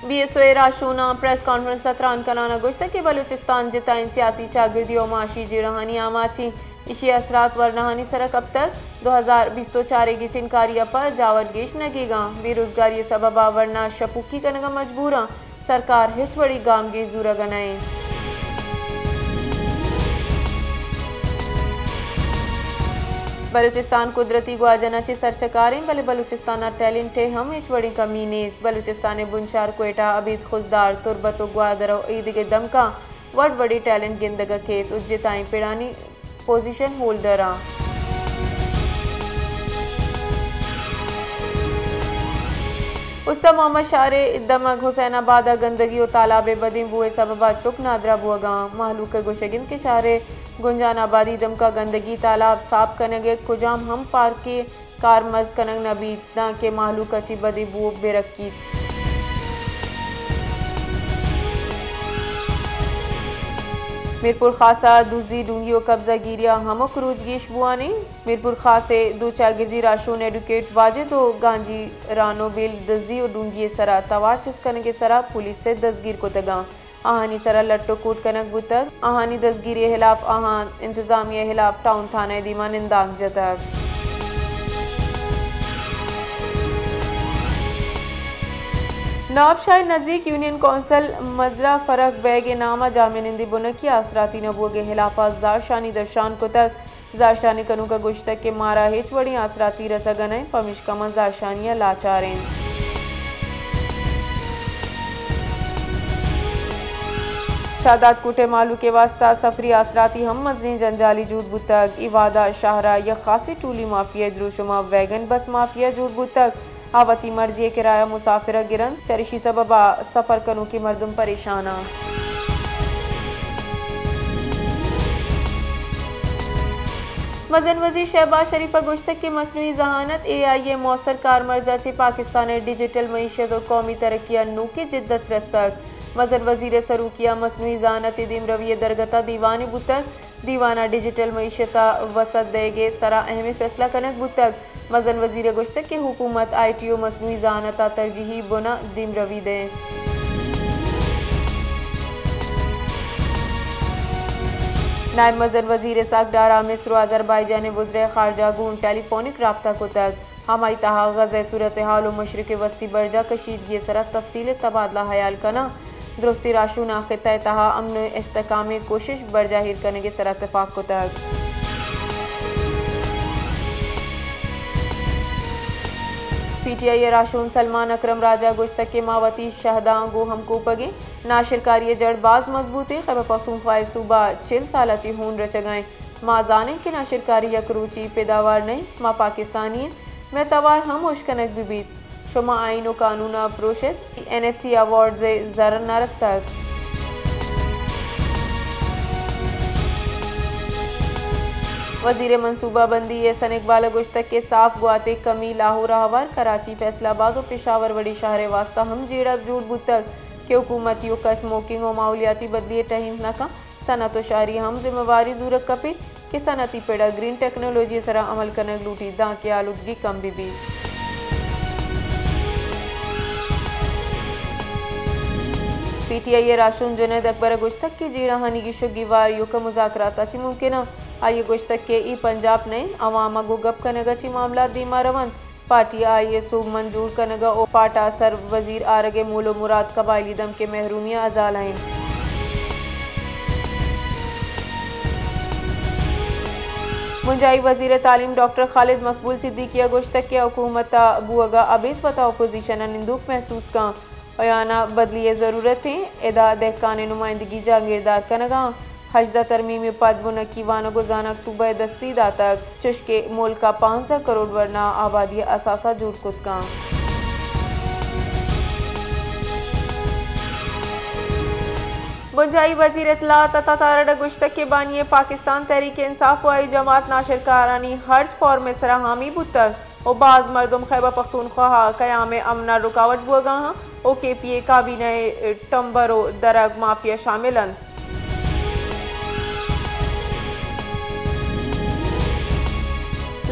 B S O ءِ راہشوناں press conference ءَ تران کنان ءَ گوشتگ کہ بلوچستان جتائیں سیاسی، چاگردی ءُ معاشی جیڑہانی آماچ ایں، ایشی ءِ اثرات ورناہانی سر ءَ کپتگ۔ دو ہزار بیست ءُ چار ءِ گچینکاری ءَ پد جاور گیش نہ گیگ ءَ، بے روزگاری ءِ سبب ءَ ورنا شپوکی کنگ ءَ مجبور اں، سرکار ہچ وڑیں گامگیج زورگ ءَ نہ ایں۔ بلوچستان قدرتی گواجن ءَ چہ سرچکار ایں، بلے بلوچستان ءَ ٹیلنٹ ءِ ہم ہچ وڑیں کمی نیست۔ بلوچستان ءِ بنشار کوئٹہ، ابید خضدار، تربت ءُ گوادر ءُ ایدگہ دمگاں وڑ وڑیں ٹیلنٹ گندگ ءَ کیت ءُ جتائیں پڑانی پوزیشن ہولڈر آں۔ استان محمد شہر ءِ دمگ حسین آباد ءَ گندگی ءُ تالاب ءِ بدیں بو ءِ سبب ءَ چک نادراہ بوگ ءَ آں۔ مہلوک ءِ گوشگ اِنت کہ شہر ءِ گنجان آبادی دمگ ءَ گندگی، تالاب ساپ کنگ ءِ کجام ہم پارکے کارمرز کنگ نہ بیت، دانکہ مہلوک ءَ چہ بدیں بو بہ رکیت۔ میرپور خاص ءَ دزی، ڈونگی ءُ قبضہ گیری ءَ ہمک روچ گیش بوان ایں۔ میرپور خاص ءِ دو چاگردی راہشون ایڈوکیٹ واجد ءُ گانجی رانو بیل دزی ءُ ڈونگی ءِ سرا توار چست کنگ ءِ سرا پولیس ءَ دزگیر کتگ اَنت۔ آہانی سرا لٹ ءُ کوٹ کنگ بوتگ۔ آہانی دزگیری ءِ ہلاپ آہاں انتظامیہ ءِ ہلاپ ٹاؤن تھانہ ءِ دیما نندانک جتگ۔ نواب شاہ ءِ نزیک یونین کونسل مزرا فرق بیگ ءِ نام ءَ جامعہ نندی بنکی ءِ آسراتی نہ بوگ ءِ ہلاپ ءَ زہرشانی درشان کتگ۔ زہرشانی کنوک ءَ گوشتگ کہ مارا ہچ وڑیں آسراتی رسگ ءَ نہ اِنت، پمیشکا ما زہرشانی ءَ لاچار ایں۔ شہداد کوٹ ءِ مہلوک ءِ واستہ سفری آسراتی ہم مزنیں جنجالے جوڑ بوتگ۔ اے وہد ءَ شہر ءَ یک خاصیں ٹولی مافیا ءِ دروشم ءَ ویگن بس مافیا جوڑ بوتگ۔ آ وتی مرضی ءِ کرایہ ءَ مسافر ءَ گرنت، چریشی سبب ءَ سفر کنوکیں مردم پریشان اَنت۔ مزن وزیر شہباز شریف ءَ گوشتگ کہ مصنوعی ذہانت، اے آئی، ءِ مؤثر کارمرز ءَ چہ پاکستان ءِ ڈیجیٹل معیشت ءُ قومی ترقی ءَ نوکیں جدت رستگ۔ مزن وزیر ءِ سروکی ءَ مصنوعی ذہانت ءِ دیمروی ءِ درگت ءَ دیوانے بوتگ۔ دیوان ءَ ڈیجیٹل معیشت ءَ وسعت دئیگ ءِ سرا اہمیں فیصلہ کنگ بوتگ۔ مزن وزیر ءَ گوشتگ کہ حکومت آئی ٹی ءُ مصنوعی ذہانت ءَ ترجیحی بن ءَ دیمروی دئیں۔ نائب مزن وزیر اسحاق ڈار ءَ مصر ءُ آذربائیجان ءِ وزرائے خارجہ گوں ٹیلی فونک رابطہ کتگ۔ ہمائی تہا غزہ ءِ صورتحال ءُ مشرق وسطی ءِ برجاہ کشیدگی ءِ سرا تفصیل ءَ تبادلہ ہیال کناں۔ درستیں راہشوناں خطہ ءِ تہا امن ءُ استحکام ءِ کوشش برجاہ ایر کنگ ءِ سرا تپاک کتگ۔ پی ٹی آئی ءِ راہشون سلمان اکرم راجہ ءَ گوشتگ کہ ما وتی شہداں گوں ہمکوپگ ایں۔ ناشرکاری ءِ جڑ باز مضبوط ایں۔ خیبر پختونخوا ءِ صوبہ چل سال ءَ چہ ہون رچگ ءَ ایں۔ ما زانیں کہ ناشرکاری یک روچی پیداوار نہ ایں۔ ما پاکستانی ایں۔ مئے توار ہم ہوش کنگ بہ بیت۔ شما آئین ءُ قانون ءَ پروش ات، این ایف سی ایوارڈز ءِ زر نہ رستگ۔ وزیر منصوبہ بندی احسن اقبال ءَ گوشتگ کہ صاف گوات ءِ کمی لاہور ءَ ہوار کراچی، فیصل آباد ءُ پشاور وڑیں شہر ءِ واستہ ہم جیڑہ جوڑ بوتگ کہ حکومت یکا اسموکنگ ءُ ماحولیاتی بدلی ءَ ٹہینت نہ کنت۔ صنعت ءُ شہری ہم ذمہ واری زورگ کپیت کہ صنعتی پڑ ءَ گرین ٹیکنالوجی ءِ سرا عمل کنگ لوٹیت، دانکہ آلودگی کم بہ بیت۔ پی ٹی آئی ءِ راہشون جنید اکبر ءَ گوشتگ کہ جیڑہانی گیش ءُ گیوار یکا مذاکرات ءَ چہ ممکن اِنت۔ آئی ءَ گوشتگ کہ اے پنجاب نہ اِنت، عوام ءَ گوں گپ کنگ ءَ چہ معاملات دیما روانت۔ پارٹی ءَ آئی ءِ سوبمند جوڑ کنگ ءَ ءُ پاٹ ءَ سر وزیر آرگ ءِ مول ءُ مراد قبائلی دمگ ءِ محرومی ءَ ازالہ اِنت۔ بنجاہی وزیر تعلیم ڈاکٹر خالد مقبول صدیقی ءَ گوشتگ کہ حکومت ءَ بوگ ءَ ابید وتا اپوزیشن ءَ نندوک محسوس کنت۔ ایان ءَ بدلی ءِ ضرورت اِنت، ادا دہکان ءِ نمائندگی جہانگیردار کنگ ءَ اِنت۔ ہژدہ ترمیم ءَ پد بنکی وانگ ءُ زانگ صوبہ ءَ دستی داتگ، چوشکہ ملک ءَ پانزدہ کروڑ ورنا آبادی ءِ اثاثہ جوڑ کت کنت۔ بنجاہی وزیر اطلاعات عطا تارڑ ءَ گوشتگ کہ بانی پاکستان تحریک انصاف ءُ آئی جماعت ناشرکارانی ہرچ فارم ءِ سرا حامی بوتگ۔ ءُ باز مردم خیبر پختونخوا ءَ قیام امن ءَ رکاوٹ بوگ ءَ اَنت ءُ کے پی اے کابینہ ءِ ٹمبر ءُ درگ مافیا شامل اَنت۔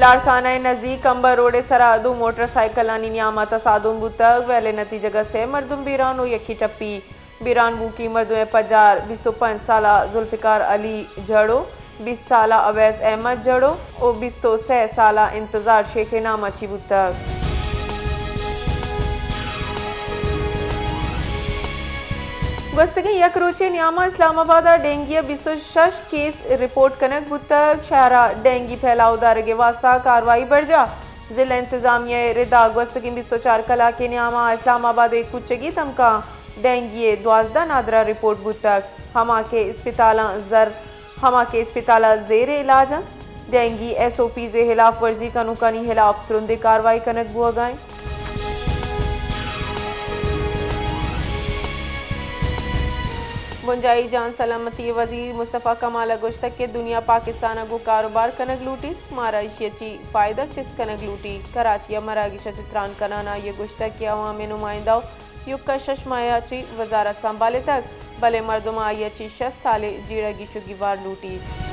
لاڑکانہ ءِ نزیک امبر روڈ ءِ سرا دو موٹر سائیکلانی نیاما تصادم بوتگ، ویل ءِ نتیجگ ءَ سئے مردم بیران ءُ یکے ٹپی۔ بیران بووکیں مردم ءِ پجار بیست ءُ پنچ سالہ ذوالفقار علی جھڑو، بیست سالہ اویس احمد جھڑو ءُ بیست ءُ سئے سالہ انتظار شیخ ءِ نام ءَ چی بوتگ۔ گوستگیں یک روچے نیاما اسلام آباد ءَ ڈینگی ءِ بیست ءُ شش کیس رپورٹ کنگ بوتگ۔ شہر ءَ ڈینگی پھیلاؤ دارگ ءِ واستہ کاروائی برجاہ۔ ضلع انتظامیہ ءِ ردا گوستگیں بیست ءُ چار کلاک ءِ نیاما اسلام آباد ءِ کوچگی دمگاں ڈینگی ءِ دوازدہ نادراہ رپورٹ بوتگ، ہما کہ اسپتالاں زر، ہما کہ اسپتال ءَ زیر علاج انت۔ ڈینگی ایس او پیز ءِ ہلاف ورزی کنوکانی ہلاف ترندیں کاروائی کنگ بوگ ءَ انت۔ بنجاہی جان سلامتی ءِ وزیر مصطفی کمال ءَ گوشتگ کہ دنیا پاکستان ءَ گوں کاروبار کنگ لوٹیت، مارا ایشی ءَ چی فائدہ چست کنگ لوٹیت۔ کراچی ءَ مراگش ءَ چہ تران کنان ءَ آئی ءَ گوشتگ کہ عوام ءِ نمائندہ ءُ یکا شش ماہ ءَ چی وزارت سنبھالتگ، بلے مردم آئی ءَ چی شش سال ءِ جیڑگی شگی وار لوٹیت۔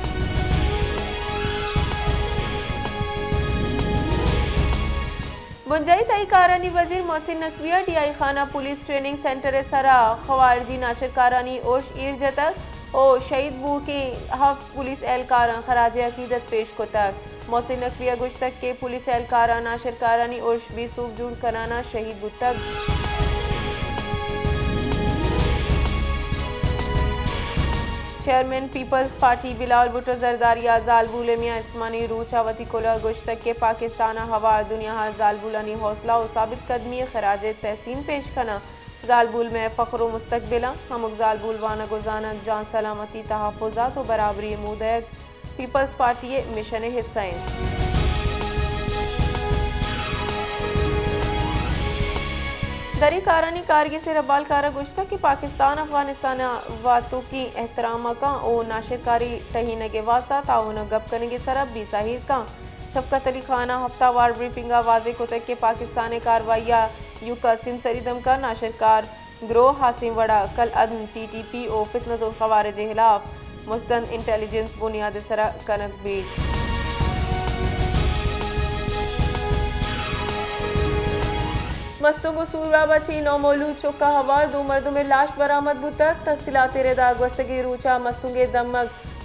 بنجاہی تہی کارانی وزیر محسن نقوی ءَ ڈی آئی خانہ پولیس ٹریننگ سینٹر ءِ سرا خوارزی ناشرکارانی ارش ایر جتگ ءُ شہید بووکیں ہفت پولیس اہلکاراں خراج عقیدت پیش کتگ۔ محسن نقوی ءَ گوشتگ کہ پولیس اہلکاراں ناشرکارانی ارش بے سوب جوڑ کنان ءَ شہید بوتگ۔ چیئرمین پیپلز پارٹی بلاول بھٹو زرداری ءَ زالبول ءِ میان استمانی روچ ءَ وتی کلوہ ءَ گوشتگ کہ پاکستان ءَ ہوار دنیا ءَ زالبولانی حوصلہ ءُ ثابت قدمی ءِ خراج تحسین پیش کناں۔ زالبول مئے فخر ءُ مستقبل انت۔ ہمک زالبول وانگ ءُ زانگ، جان سلامتی، تحفظات ءُ برابری ءِ مودیگ پیپلز پارٹی ءِ مشن ءِ حصہ انت۔ دری کارانی کارگس ءِ ربالکار ءَ گوشتگ کہ پاکستان افغانستان ءَ واتوکیں احترام ءَ کن ءُ ناشرکاری ٹہینگ ءِ واستہ تعاون ءَ گپ کنگ ءِ سرا بے ساہیر کن۔ شفقت علی خان ءَ ہفتہ وار بریفنگ ءَ واضح کتگ کہ پاکستان ءِ کاروائی ءَ یوکا سیمسری دمگ ءَ ناشرکار گروہ ہاسیں وڑ ءَ کل عدم ٹی ٹی پی ءُ فتنۃ الخوارج ءِ ہلاف مستند انٹیلیجنس بنیاد ءِ سرا کنگ بیت۔ مستونگ ءُ سوراب ءَ چہ نومولود چک ءَ ہوار دو مردم ءِ لاش برآمد بوتگ۔ تفصیلات ءِ ردا گوستگیں روچ ءَ مستونگ ءِ دمگ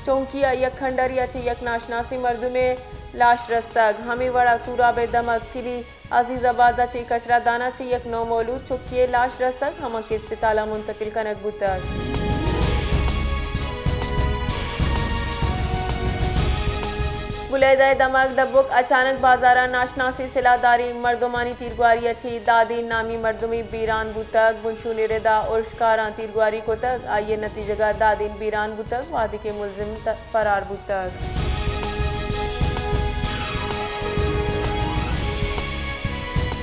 چونکی ءَ یک کھنڈری ءَ چہ یک ناشناسیں مردم ءِ لاش رستگ۔ ہمے وڑ ءَ سوراب ءِ دمگ کلی عزیز آباد ءَ چہ کچرا دان ءَ چہ یک نومولود چکے ءِ لاش رستگ، ہما کہ اسپتال ءَ منتقل کنگ بوتگ۔ بلیدہ ءِ دمگ ڈبک اچانک بازار ءَ ناشناسیں سلاہ داریں مردمانی تیرگواری ءَ چہ دادین نامی مردمے بیران بوتگ۔ بنشون ءِ ردا ارشکاراں تیرگواری کتگ، آئی ءِ نتیجگ ءَ دادین بیران بوتگ، وہدے کہ ملزم ت-، فرار بوتگ۔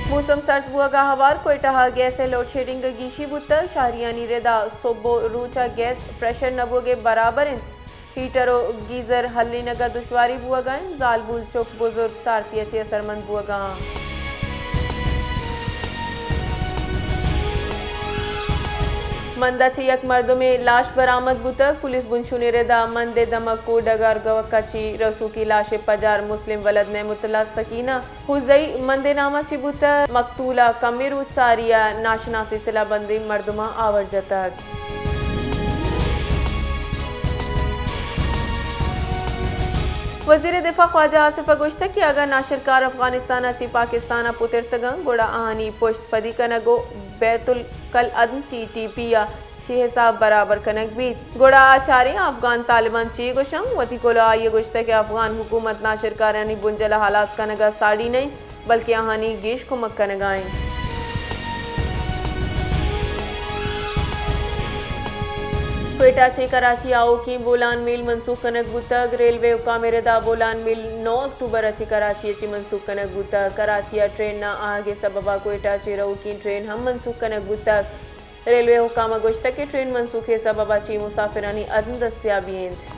موسم سرد بوگ ءَ ہوار کوئٹہ ءَ گیس ءِ لوڈ شیڈنگ ءِ گیشی بوتگ۔ شہریانی ردا سہب ءُ روچ ءَ گیس پریشر نہ بوگ ءِ برابر انت۔ ہیٹر ءُ گیزر ہلینگ ءَ دشواری بوگ ءَ انت۔ زالبول، چک، بزرگ سارتی ءَ چہ اثرمند بوگ ءَ انت۔ مند ءَ چہ یک مردمے لاش برآمد بوتگ۔ پولیس بنشون ءِ ردا مند ءِ دمگ کوہ ڈگار گوک ءَ چہ رسوکیں لاش ءِ پجار مسلم ولد نعمت اللہ سکینہ ہوزئی مند ءِ نام ءَ چہ بوتگ۔ مقتول ءَ کمیں روچ ساری ءَ ناشناسیں سلاہ بندیں مردماں آور جتگ۔ وزیر دفاع خواجہ آصف ءَ گوشتگ کہ اگاں ناشرکار افغانستان ءَ چہ پاکستان ءَ پترتگ انت، گڑا آہانی پشت پدی کنگ ءُ بیت الکل عدم ٹی ٹی پی ءَ چہ حساب برابر کنگ بیت، گڑا آ چاریں افغان طالبان چے گوش انت۔ وتی کلوہ ءَ آئی ءَ گوشتگ کہ افغان حکومت ناشرکارانی بنجل ءَ ہلاس کنگ ءَ ساڑی نہ انت، بلکیں آہانی گیش کمک کنگ ءَ انت۔ کوئٹہ ءَ چہ کراچی ءَ آؤکیں بولان میل منسوخ کنگ بوتگ۔ ریلوے حکام ءِ ردا بولان میل نو اکتوبر ءَ چہ کراچی ءَ چہ منسوخ کنگ بوتگ۔ کراچی ءَ ٹرین نہ آہگ ءِ سبب ءَ کوئٹہ ءَ چہ روکیں ٹرین ہم منسوخ کنگ بوتگ۔ ریلوے حکام ءَ گوشتگ کہ ٹرین منسوخی ءِ سبب ءَ چہ مسافرانی عدم دستیابی انت۔